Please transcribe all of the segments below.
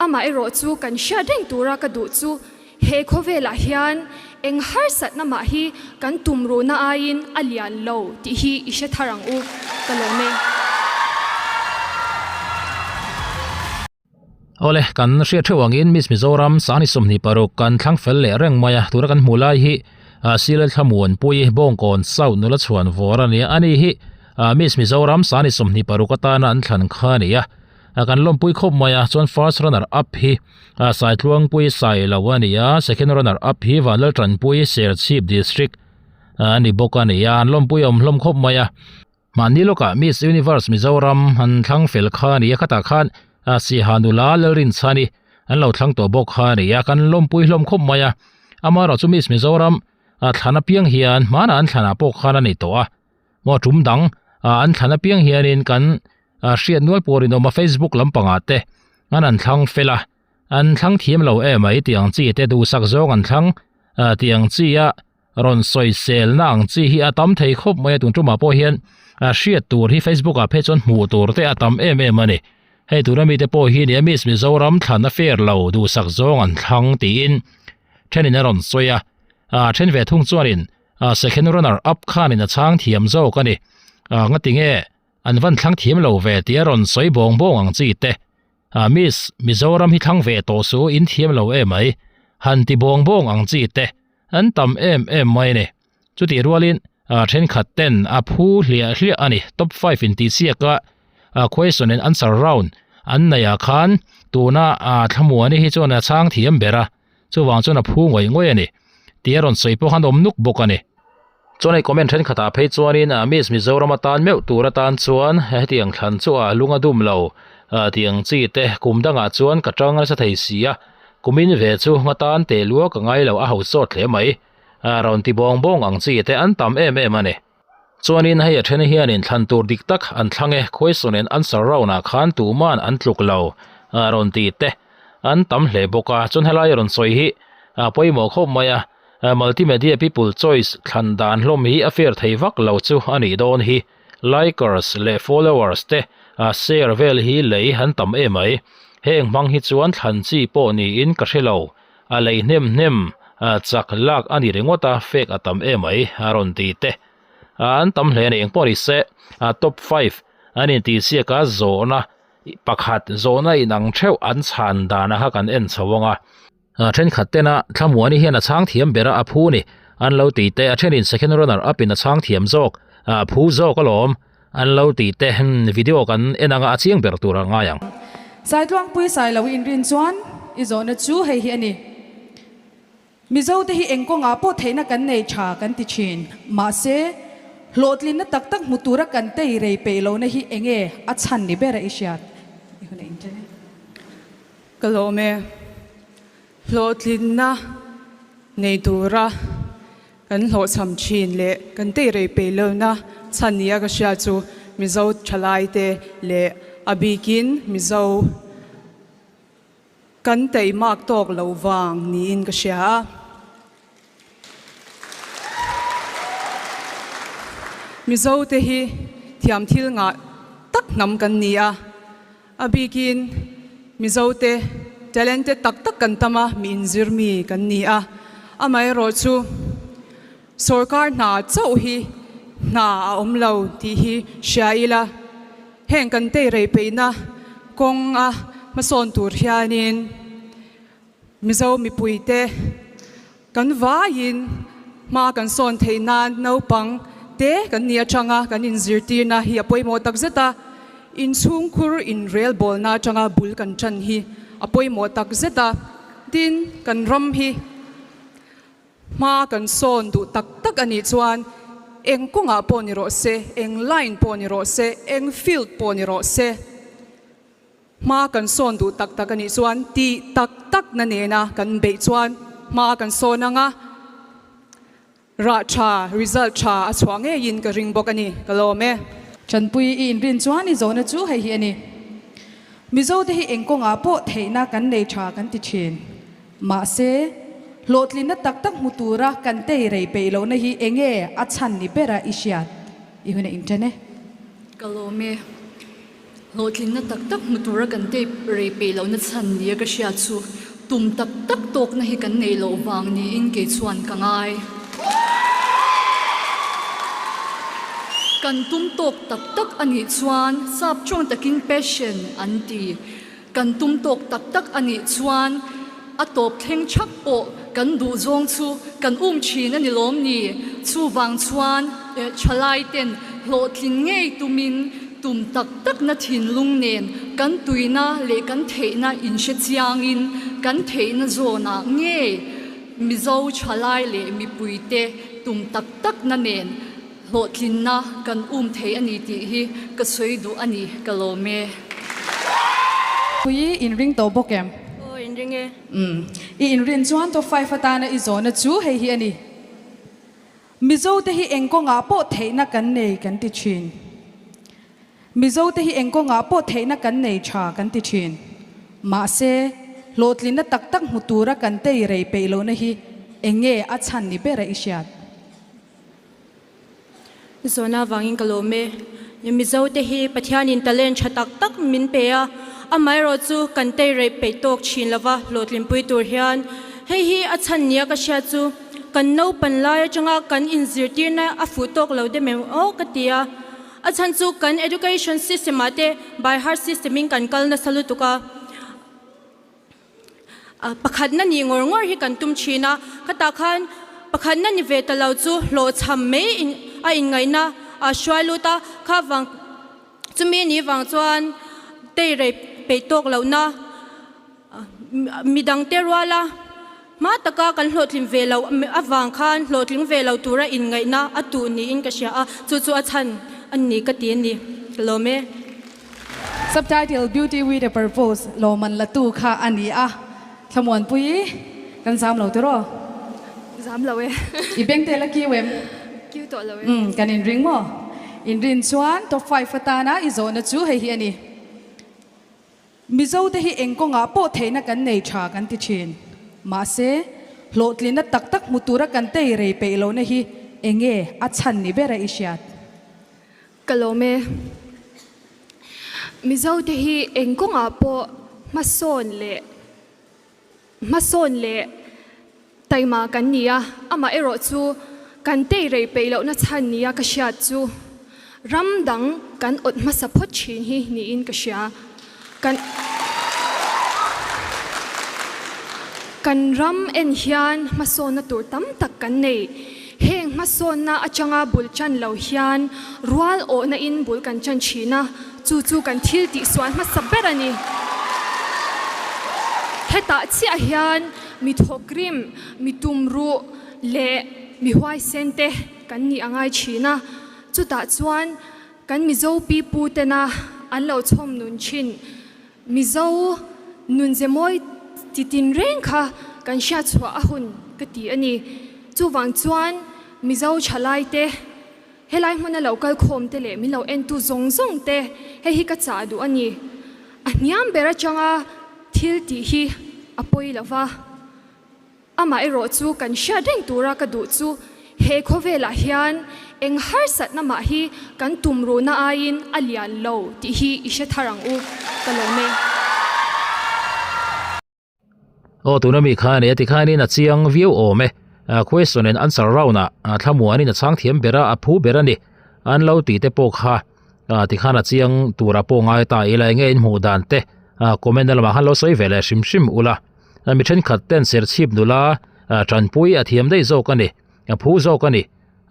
Amaherawhchu kan hriat reng tura ka duh chu he khawvelah hian eng harsatna mah hi kan tumruhna aiin a lian lo tih hi i hre thar ang u. Ka lawm e. Awle, kan hriat theuh angin Miss Mizoram Sangni 26 kan thlang fel leh reng mai a, tuna kan hmuh lai hi Sile Thlamuanpui Bawngkawn South nula chhuan vawr a nia, ani hi Miss Mizoram Sangni 26 atana an thlan kha a ni a. A kan lawmpui khawp mai a, chuan first runner up hi a Saitluangpui Sailo a ni a, second runner up hi Vanlaltanpui Serchhip District a ni bawk a ni a, an lawmpui awm hlawm khawp mai a. Mahni lawkah Miss Universe Mizoram an thlang fel kha a ni a, khatah khan a Siaha nula Lalrinchhani an lo thlang tawh bawk kha a ni a, kan lawmpui hlawm khawp mai a. Amaherawhchu Miss Mizoram a thlan apiang hian hmanah an thlanah pawh khan a ni tawh a, maw tum dang an thlan apiang hianin kan a hriat nual pawh rinawm a Facebook lampangah te an an thlang fel a, an thlang thiam lo em mai tih ang chi te duhsak zawng an thlang tih ang chi a rawn sawisel na ang chi hi a tam thei khawp mai a tun tumah pawh hian a hriat tur hi Facebook ah phei chuan hmuh tur te a tam em em a ni. Hei tuna mite pawh hi nia Miss Mizoram thlan a fair lo duhsak zawng an thlang tiin thenin a rawn sawi a, a then ve thung chuanin second runner up khanin a chhang thiam zawk a ni. Ngatinge An van thlang thiam lo ve tih a rawn sawi bawng bawng ang chi te. Ah Miss, Mizoram hi thlang ve tawh su in thiam lo em mai. Han ti bawng bawng ang chi te. An tam em em mai a ni. Chutih rualin ah thenkhat ten a phu hliah hliah a ni. Top five in tih chiak a ah question and answer round an neih ah khan tuna ah Thlamuani hi chuan a chhang thiam ber a. Chuvang chuan a phu ngawih ngawih a ni. Tih a rawn sawi pawh khan awm nuk bawk a ni. Chuan hei comment thenkhatah phei chuanin Miss Mizoram atan meuh tur atan chuan hetiang thlan chu a lung a dum lo tiang chi te kum dangah chuan ka tang nasa thei si a, kumin ve chu ngatan teh lua ka ngai lo a ho sawt hle mai. Rawn ti bawng bawng ang chi te an tam em em a ni. Chuanin hei a then hianin thlan tur dik tak an thlang e, question and answer round ah khan tuman an tluk lo rawn ti te an tam hle bawk a, chuan helai rawn sawi hi a pawimawh khawp mai a. Multimedia people choice thlan dan hlawm hi a fair thei vak lo chu a nih dawn hi. Likers leh followers te share vel hi lei an tam em ai. Heng hmang hi chuan thlan chi pawh niin ka hre lo. A lei hnem hnem chak lak a ni ringawt a, fake a tam em ai a rawn ti te. An tam hle a ni. Engpawh ni se top five an intihsiak a zawhna pakhat zawhna inang theuh an chhan dan a kha kan en chho ang a. A thenkhat tena Thlamuani hian a chhang thiam ber a, a phu ni. An lo ti te, a thenin second runner up in a chhang thiam zawk, a phu zawk alawm. An lo ti te, video kan en anga a chiang ber tur a ngai ang. Saitluangpui Sailo inrin chuan i zawhna chu hei hi a ni. Mizote hi eng kawngah pawh theihna kan nei tha kan ti thin. Mahse, hlawhtlinna tak tak hmu tura kan tei rei peih lohna hi enge a chhan ni bera i hriat? I hun a inṭan e. Ka lawm e. Hlawhtlinna nei tura kan hlawhchham thin leh kan teirei peih lohna chhan nia ka hria chu Mizo thalaite leh a bikin Mizo kan teimak tawk lo vang niin ka hria a. Mizote hi thiam thil ngah tak hnam kan ni a. A bikin Mizote talented tak tak kan tam a, mi inzir mi kan ni a. Amaherawhchu sorkar hna chauh hi hna a awm lo tih hi hria ila, heng kan teirei peihna kawng a hmasawn tur hianin Mizo mipuite kan vaiin hma kan sawn theih nan naupang te kan nih atanga kan inzirtirna hi a pawimawh tak zet a, inchhungkhur inrelbawlna atanga bul kan tan hi a pawimawh tak zet a, tin kan ram hi hma kan sawn duh tak tak a nih chuan eng kawngah pawh ni rawh se, eng line pawh ni rawh se, eng field pawh ni rawh se. Hma kan sawn duh tak tak a nih chuan tih tak tak na nena kan beih chuan hma kan sawn ang a, rah tha, result tha a chhuah ngeiin ka ring bawk a ni, ka lawm e. Tanpui i inrin chuan i zawhna chu hei hi a ni. Mizote hi eng kawngah pawh theihna kan nei tha kan ti thin. Mahse, hlawhtlinna tak tak hmu tura kan tei rei peih lohna hi enge a chhan ni bera i hriat? I hun a inṭan e. Ka lawm e. Hlawhtlinna tak tak hmu tura kan tape rei peih lohna chhan nia ka hriat chu tum tak tak tawkna hi kan neih loh vang niin kei chuan ka ngai. Kan tum tawk tak tak a nih chuan sap tawng takin passion an ti. Kan tum tawk tak tak a nih chuan a tawp thleng chhak pawh kan duh zawng chu kan um thin a ni lawm ni? Chuvang chuan thalai ten hlawhtlin ngei tumin tum tak takna thinlung nen kan tuina leh kan theihna inhre chiangin kan theihna zawnah ngei Mizo thalai leh mipuite tum tak takna nen Hlawhtlinna kan um thei a ni tih hi ka sawi duh a ni, ka lawm e. Pui i inring tawh bawk em? Aw inring e. Umm. I inrin chuan top five atana i zawhna chu hei hi a ni. Mizo te hi eng kawngah pawh theihna kan nei kan ti thin. Mizo te hi eng kawngah pawh theihna kan nei tha kan ti thin. Mahse, hlawhtlinna tak tak hmu tura kan tei rei peih lohna hi eng nge a chhan ni bera i hriat? Zawhna avangin ka lawm e. Mizo te hi Pathianin talent tha tak tak min pe a, amaherawh chu kan tei reih peih tawk thin lova hlawhtlinpui tur hian hei hi a chhan nia ka hriat chu kan naupan lai atanga kan inzirtirna a fuh tawk lo dem em aw ka ti a. A chhan chu kan education system ah te by heart system in kan kal nasa lutuk a. Pakhatna nih ngawr ngawr hi kan tum thin a, khatah khan pakhatna ni ve ta lo chu hlawhchham mai a inngaihna a hruai lut a, kha vang chumi ni vang chuan tei rei peih tawk lohna midangte ruala hma taka kan hlawhtlin ve loh avang khan hlawhtling ve lo tura inngaihna a tuh niin ka hria a, chu chu a chhan a ni ka ti a ni. Ka lawm e. Subtitle, Beauty with a Purpose lawmman la tu kha a ni a, Thlamuanpui kan zam lo tiraw? Zam lo e. I beng te la kiu em? Kiu tawh lo e. Umm, kan inring maw? Inrin chuan top five atana i zawhna chu hei hi a ni. Mizo te hi eng kawngah pawh theihna kan nei tha kan ti thin. Mahse, hlawhtlinna tak tak hmu tura kan tei rei peih lohna hi eng nge a chhan ni bera i hriat? Ka lawm e. Mizo te hi eng kawngah pawh hmasawn leh hmasawn leh taima kan ni a, amah erawh chu kan tei rei peih lohna chhan nia ka hriat chu ram dang kan awt hmasa phawt thin hi niin ka hria. Kan kan ram en hian hmasawnna tur tam tak kan nei. Heng hmasawnna atanga bul tan lo hian rual awhna in bul kan tan thin a, chu chu kan thil tihsual hmasa ber a ni. Hetah chiah hian mi thawkrim, mi tumruh leh mi huaisen te kan nih a ngai thin a, chutah chuan Kan Mizo pipu tena an lo chhawm nun thin Mizo nunze mawi ti tin reng kha kan hriat chhuah a hun ka ti a ni. Chuvang chuan Mizo thalai te, helai hmuna lo kal khawm te leh min lo entu zawng zawng te hei hi ka chah duh a ni. A hniam ber atanga thil tih hi a pawi lova. Amah erawh chu kan hriat reng tura ka duh chu he khawvelah hian eng harsatna mah hi kan tumruhna aiin a lian lo tih hi i hre thar ang u, ka lawm e. Aw tuna mi kha ania tikhanin a chiang viau awm e. Question and answer round ah thlamuanin a chhang thiam ber a, a phu ber a ni. An lo tih te pawh kha tikhan a chiang tura pawh ngai ta ila enge inhmuh dan te comment na lamah khan lo sawi ve leh hrim hrim ula. Mi thenkhat ten serchhip nula tanpui a thiam daih zawk a ni a phu zawk a ni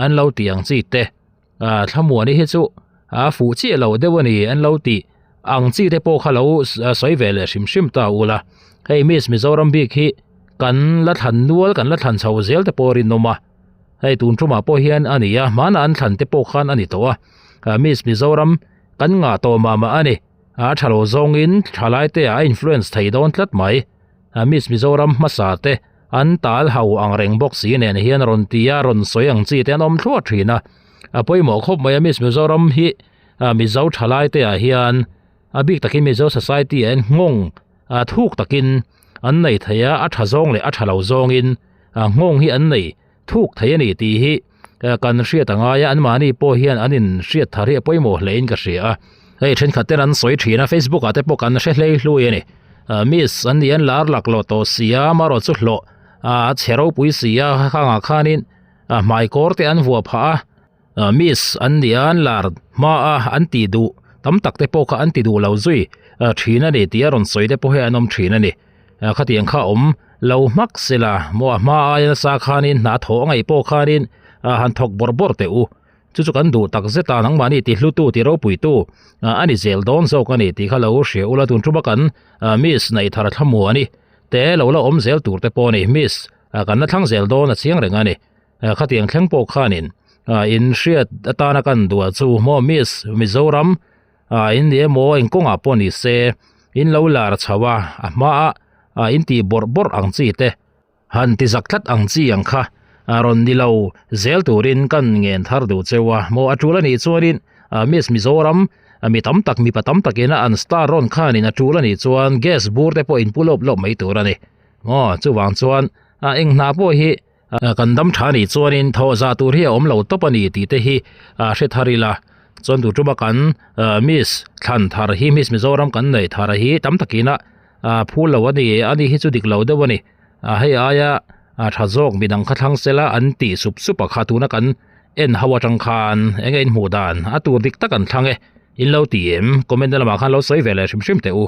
an lo tih ang chi te thlamuani hi chu a fuh chiah lo deuh a ni an lo tih ang chi te pawh kha lo sawi ve leh hrim hrim ta ula hei miss Mizoram bik hi kan la thlan nual kan la thlan chho zel te pawh rinawm a hei tun tumah pawh hian a ni a hmanah an thlan te pawh khan a ni tawh a miss Mizoram kan ngah tawh mah mah a ni. A tha lo zawngin thalaite a influence thei dawn tlat mai. Miss Mizoram hmasa te an tal ho ang reng bawk si nen hian rawn ti a, rawn sawi ang chi te an awm thluah thin a. A pawimawh khawp mai a Miss Mizoram hi Mizo thalaite ah hian a bik takin Mizo society ah hian nghawng thuk takin an nei thei a, a tha zawng leh a tha lo zawngin nghawng hi an nei thuk thei a ni tih hi kan hriat a ngai a, anmahni pawh hian an inhriat thar hi a pawimawh hle in ka hria a. Hei thenkhat ten an sawi thin a, Facebook ah te pawh kan hre hlei hlui a ni. Miss an ni an lar laklawh tawh si a, amaherawh chu hlawh a chhe ropui si a, khangah khanin hmai kawr te an vuah phah a, miss an ni a an lar hma a an tih duh tam tak te pawh kha an ti duh lo zui thin a ni tih a rawn sawi te pawh hi an awm thin a ni. Khatiang kha awm lo hmak sela maw a hma aia nasa khanin hna thawh a ngaih pawh khanin han thawk bawrh bawrh teh u. Chu chu kan duh tak zet a, nangmahni ti hlutu, ti ropuitu a ni zel dawn zawk a ni tih kha lo hria ula, tun tuma kan Miss Naihthar Thlamuani te lo la awm zel tur te pawh a ni, Miss kan la thlang zel dawn a chiang reng a ni. Khatiang thleng pawh khanin in hriat atana kan duah chu maw Miss Mizoram in ni emaw eng kawngah pawh ni se in lo lar chho a, a hmaa in tih bawrh bawrh ang chi te. Han ti zak tlat ang chi ang kha a rawn ni lo zel turin kan ngen thar duh cheu a, maw a tul a nih chuanin Miss Mizoram mi tam tak mipa tam takin a an star rawn khanin a tul a nih chuan gas bur te pawh in pu lawp lawp mai tur a ni maw chuvang chuan eng hna pawh hi kan dam tha nih chuanin thawh zah tur hi a awm lo tawp a ni tih te hi hre thar ila chuan duh tuma kan Miss thlan thar hi Miss Mizoram kan neih thar hi tam takin a phul lo a ni a ni hi chu dik lo deuh a ni. A hei aia a tha zawk midang kha thlang sela an tih sup sup a kha tuna kan en ho atang khan enge in hmuh dan a tur dik tak an thlang e in lo ti em comment na lamah khan lo sawi ve leh hrim hrim teh u.